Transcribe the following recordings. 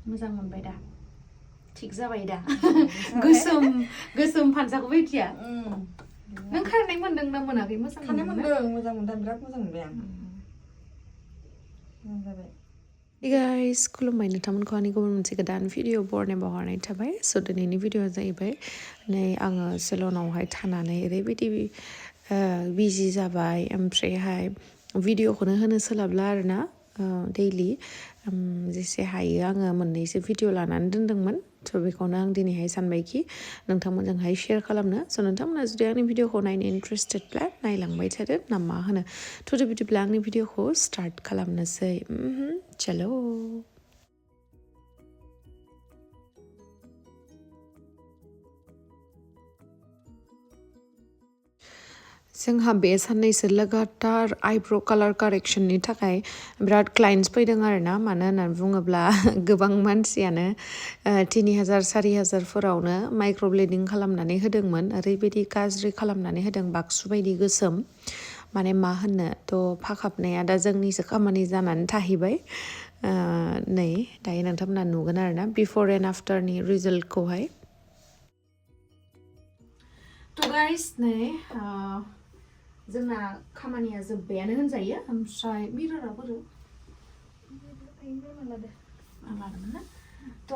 मोजां मोनबाय दा थिग जाबाय दा गोसोम फानजाखौ बायदिया नों खारनाय मोनदों ना मोनाखै मोजां खारनाय मोनदों मोजां मोनदों बिराद मोजां मोनबाय आं मोजां जाबाय Hey guys, खुलुमबाय नोंथांमोनखौ आंनि गुबुन मोनसे गोदान भिडिअ बरनायाव हरनाय थाबाय स' दिनैनि भिडिअआ जाहैबाय नै आङो सेलुनावहाय थानानै ओरैबायदि बिजि जाबाय ओमफ्रायहाय भिडिअखौनो होनो सोलाबला आरोना दैलि जेसे हायो आङो मोननैसो भिडिअ लानानै दोनदोंमोन स' बेखौनो आं दिनैहाय सानबायखि नोंथांमोनजोंहाय शेयार खालामनो स' नोंथांमोना जुदि आंनि भिडिअखौ नायनो इन्टारेस्टेडब्ला नायलांबाय थादो ना मा होनो थ' बिदिब्ला आंनि भिडिअखौ स्टार्ट खालामनोसै चलो जोंहा बे साननैसो लगातार आइब्र' कालार कारेक्सननि थाखाय बिराद क्लाइन्टस फैदों आरोना मानो होननानै बुङोब्ला गोबां मानसियानो 3000 4000फोरावनो माइक्र'ब्लेडिं खालामनानै होदोंमोन ओरैबायदि गाज्रि खालामनानै होदों बाक्सु बायदि गोसोम माने मा होननो थ' फाखाबनाया दा जोंनिसो खामानि जानानै थाहैबाय नै दायो नोंथांमोना नुगोन आरोना बिफर एन्ड आफ्टारनि रिजाल्टखौहाय थ' गाइस नै जोंना खामानिया जोब्बायानो होनजायो ओमफ्राय मिररा बोरो लादोंमोन ना थ'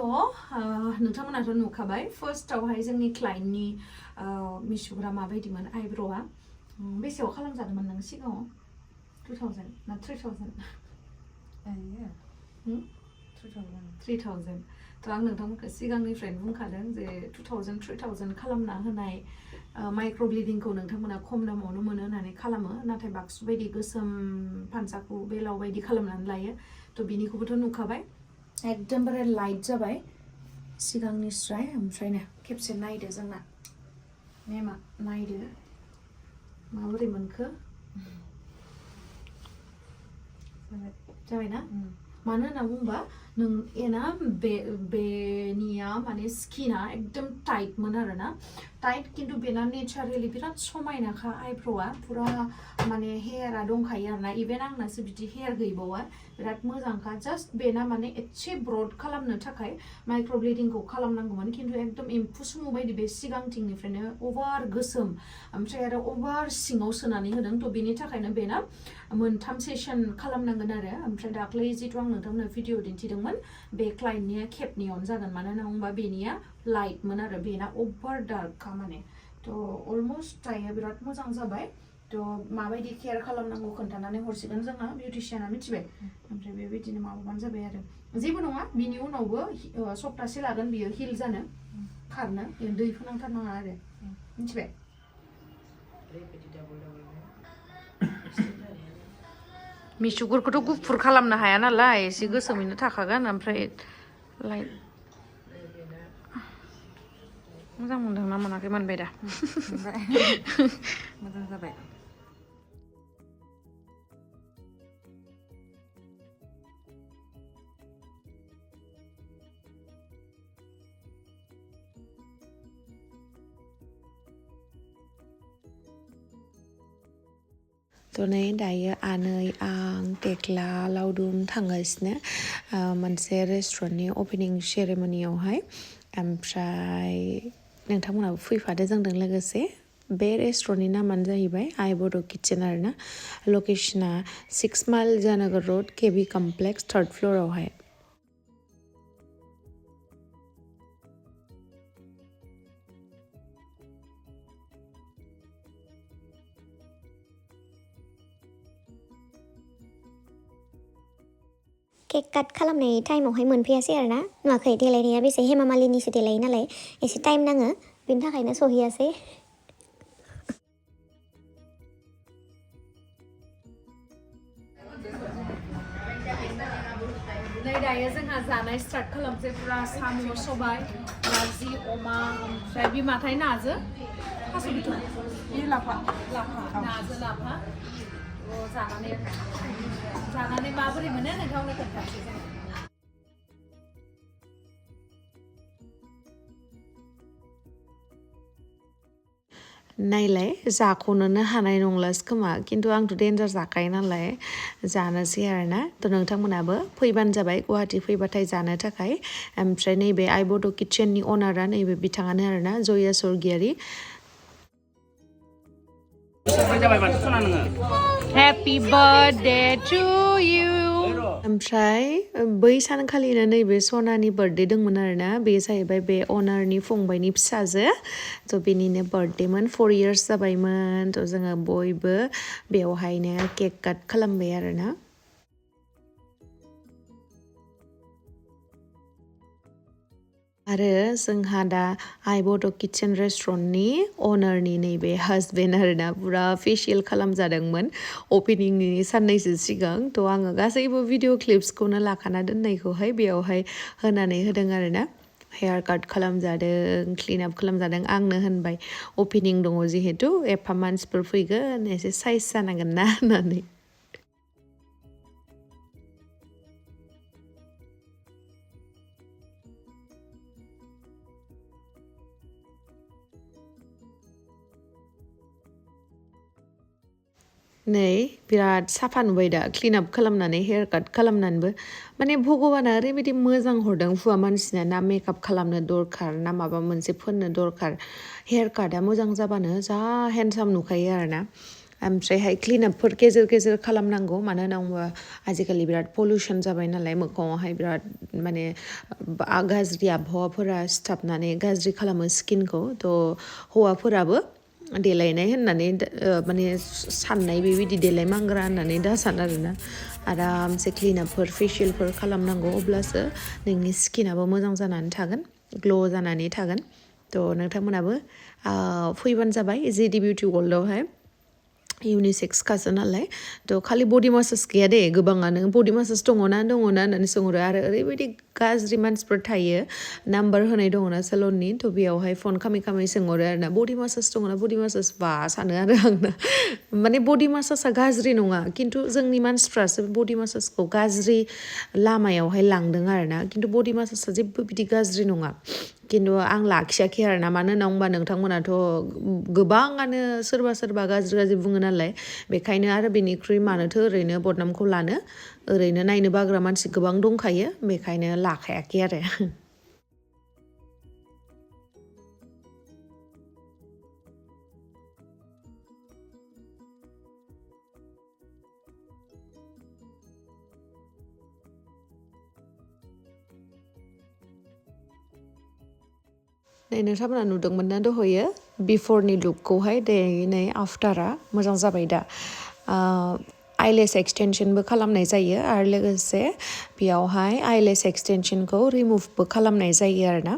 नोंथांमोनाथ' नुखाबाय फार्स्टआवहाय जोंनि क्लाइन्टनि मिसुग्रा माबायदिमोन आइब्र'आ बेसेयाव खालामजादोंमोन नों सिगाङाव 2000 ना 3000 3000 थ' आं नोंथांमोनखौ सिगांनिफ्रायनो बुंखादों जे 2000 3000 खालामना होनाय माइक्र'ब्लिडिंखौ नोंथांमोना खम दामावनो मोनो होननानै खालामो नाथाय बाक्सु बायदि गोसोम फानसाखौ बेलाव बायदि खालामनानै लायो थ' बिनिखौबोथ' नुखाबाय एकदमबारे लाइट जाबाय सिगांनिस्राय ओमफ्रायनो खेबसे नायदो जोंना मेमा नायदो माबोरै मोनखो जाबायना मानो होनना बुंबा नों एना बेनिया माने स्किना एकदम टाइटमोन आरोना टाइट खिन्थु बेना नेचारेलि बिराद समायनाखा आइब्र'आ पुरा माने हेयारा दंखायो आरोना इभेन आंनासो बिदि हेयार गैबावा बिराद मोजांखा जास्ट बेना माने एसे ब्रड खालामनो थाखाय माइक्र'ब्लेडिंखौ खालामनांगौमोन खिन्थु एकदम एम्फौ सुमु बायदि बे सिगांथिंनिफ्रायनो अभार गोसोम ओमफ्राय आरो अभार सिङाव सोनानै होदों थ' बेनि थाखायनो बेना मोनथाम सेसन खालामनांगोन आरो ओमफ्राय दाख्लै जिथु आं नोंथांमोननो भिडिअ दिन्थिदोंमोन बे क्लाइन्टनिया खेबनैयावनो जागोन मानो होनना बुङोबा बेनिया लाइटमोन आरो बेना अभार डार्कखा माने थ' अलमस्ट दायो बिराद मोजां जाबाय थ' माबायदि केयार खालामनांगौ खोन्थानानै हरसिगोन जोंहा बिउटिशियाना मिथिबाय ओमफ्राय बेबायदिनो माबाबानो जाबाय आरो जेबो नङा बिनि उनावबो सप्तासे लागोन बियो हिल जानो खारनो दै फोनांथारनाङा आरो मिथिबाय मिसुगुरखौथ' गुफुर खालामनो हाया नालाय एसे गोसोमैनो थाखागोन ओमफ्राय लाइट मोजां मोनदों ना मोनाखै मोनबाय दा मोजां जाबाय थ' नै दायो आनै आं टेक्ला लावदुम थांगासिनो मोनसे रेस्टुरेन्टनि अपेनिं सेरेमनियावहाय ओमफ्राय नोंथांमोनाबो फैफादो जोंजों लोगोसे बे रेस्टुरेन्टनि नामानो जाहैबाय आइ बड' किटचेन आरोना लकेसना 6 माइल जयनगर रड केबि कमप्लेक्स 3rd फ्ल'रावहाय केक काट खालामनाय टाइमावहाय मोनफैयासै आरोना नुवाखै देलायनाया बेसे हेमा मालिनिसो देलायो नालाय एसे टाइम नाङो बेनि थाखायनो सहैयासै नै दायो जोंहा जानाय स्टार्ट खालामसै पुरा साम' सबाय नारजि अमा ओमफ्राय बिमाथाय नाजो थास' बिथ'राइ लाफा नाजो लाफा जानानै माबोरै मोनो नोंथांनो खोन्थानोसै जों नायलाय जाख'नोनो हानाय नंलासो खोमा खिन्थु आंथ' देन्जार जाखायो नालाय जानोसै आरोना थ' नोंथांमोनाबो फैबानो जाबाय गुवाहाटि फैबाथाय जानो थाखाय ओमफ्राय नैबे आइ बड' किटचेननि अनारा नैबे बिथाङानो आरोना जया सरगियारि Happy birthday to you ओमफ्राय बै सानखालिनो नैबे सनानि बार्थडे दंमोन आरोना बे जाहैबाय बे अनारनि फंबायनि फिसाजो थ' बेनिनो बार्थडेमोन 4 years जाबायमोन थ' जोङो बयबो बेवहायनो केक काट खालामबाय आरोना आरो जोंहा दा आइ बड' किटचेन रेस्टुरेन्टनि अनारनि नैबे हासबेन्ड आरोना पुरा फेसियेल खालामजादोंमोन अपेनिंनि साननैसो सिगां थ' आङो गासैबो भिडिअ क्लिप्सखौनो लाखाना दोननायखौहाय बेयावहाय होनानै होदों आरोना हेयार काट खालामजादों क्लिन आप खालामजादों आंनो होनबाय अपेनिं दङ जिहेतु एफा मानसिफोर फैगोन एसे साइज जानांगोन ना होननानै नै बिराद साफा नुबाय दा क्लिन आप खालामनानै हेयार काट खालामनानैबो माने भगबाना ओरैबायदि मोजां हरदों हौवा मानसिना ना मेकआप खालामनो दरखार ना माबा मोनसे फोननो दरखार हेयार काटआ मोजां जाबानो जा हेन्डसाम नुखायो आरोना ओमफ्रायहाय क्लिन आपफोर गेजेर गेजेर खालामनांगौ मानो होनना बुङोबा आजिखालि बिराद पलिउसन जाबाय नालाय मोखाङावहाय बिराद माने गाज्रि आबहावाफोरा सिथाबनानै गाज्रि खालामो स्किनखौ थ' हौवाफोराबो देलायनाय होननानै माने साननाय बेबायदि देलाय मांग्रा होननानै दा सान आरोना आरामसे क्लिन आपफोर फेसियेलफोर खालामनांगौ अब्लासो नोंनि स्किनाबो मोजां जानानै थागोन ग्ल' जानानै थागोन थ' नोंथांमोनाबो फैबानो जाबाय जेडि बिउटि वर्ल्डआवहाय इउनिसेक्सखासो नालाय थ' खालि बडि मासाज गैया दे गोबाङानो बडि मासाज दङना होननानै सोंहरो आरो ओरैबायदि गाज्रि मानसिफोर थायो नाम्बार होनाय दङना सेलननि थ' बेयावहाय फन खामै खामै सोंहरो आरोना बडि मासाज दङना बडि मासाज बा सानो आरो आंना माने बडि मासाजआ गाज्रि नङा खिन्थु जोंनि मानसिफ्रासो बडि मासाजखौ गाज्रि लामायावहाय लांदों आरोना खिन्थु बडि मासाजआ जेबो बिदि गाज्रि नङा खिन्थु आं लाखियाखै आरोना मानो होनना बुंबा नोंथांमोनाथ' गोबाङानो सोरबा गाज्रि बुङो नालाय बेखायनो आरो बेनिख्रुइ मानोथो ओरैनो बदनामखौ लानो ओरैनो नायनो बाग्रा मानसि गोबां दंखायो बेखायनो लाखायाखै आरो नै नोंथांमोना नुदोंमोन ना दहयो बिफरनि लुकखौहाय नै आफ्टारा मोजां जाबाय दा आइलेस एक्सटेनसनबो खालामनाय जायो आरो लोगोसे बेयावहाय आइलेस एक्सटेनसनखौ रिमुभबो खालामनाय जायो आरोना